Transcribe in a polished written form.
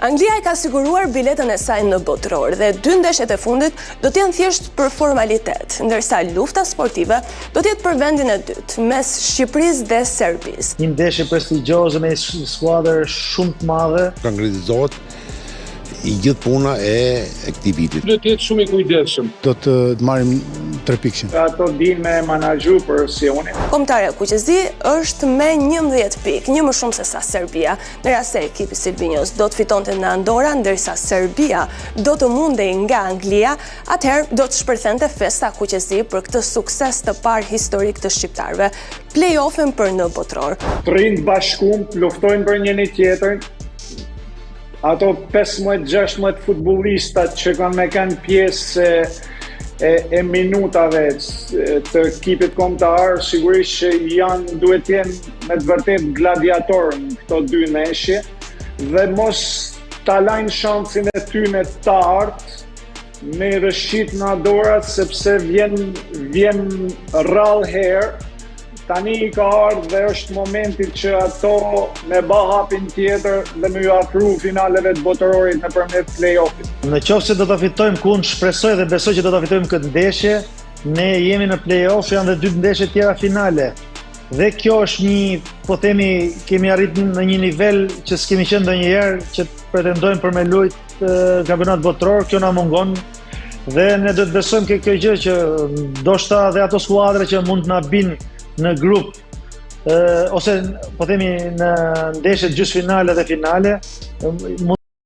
Anglia e ka siguruar biletën e saj në botëror dhe dy ndeshjet e fundit do të jenë thjesht për formalitet, ndërsa lufta sportive do të jetë për vendin e dytë mes Shqipërisë dhe Serbisë. Një ndeshje prestigjioze me një skuadër shumë të madhe. Konkretizohet i gjithë puna e këtij viti. Duhet të jetë shumë i kujdesshëm. Do të marrim trepikëshin. Ato dinë me menaxhu presionin. Kombëtarja Kuqezi është me 11 pikë, një më shumë se sa Serbia. Në rast se ekipi i Silvinjos do të fitonte në Andorra, ndërsa Serbia do të mundej nga Anglia, atëherë do të shpërthente festa kuqezi për këtë sukses të parë historik të shqiptarëve, play-offin për në botëror. Të rrinë të bashkum, të luftojnë për njëni-tjetrin, ato 15-16 futbollistat që kanë me kanë pjesë e, e minutave të ekipit kombëtar, sigurisht që janë duhet të jenë me të vërtetë gladiator në këto dy ndeshje dhe mos ta lajnë shansin e tyne të artë me rrëshqit nga dora sepse vjen vjen rrallë herë tani i ka ardhë dhe është momenti që ato me ba hapin tjetër dhe me ju afru finaleve të botërorit nëpërmjet play-offit. Në qoftë se do ta fitojmë ku unë shpresoj dhe besoj që do ta fitojmë këtë ndeshje, ne jemi në play-off, janë dhe dy ndeshje tjera finale. Dhe kjo është një, po themi, kemi arrit në një nivel që s'kemi qenë ndonjëherë që të pretendojmë për me lujt kampionat botëror, kjo na mungon dhe ne do të besojmë ke kjo gjë që ndoshta dhe ato skuadra që mund të na bin në grup ose po themi në ndeshjet gjysmëfinale dhe finale mund.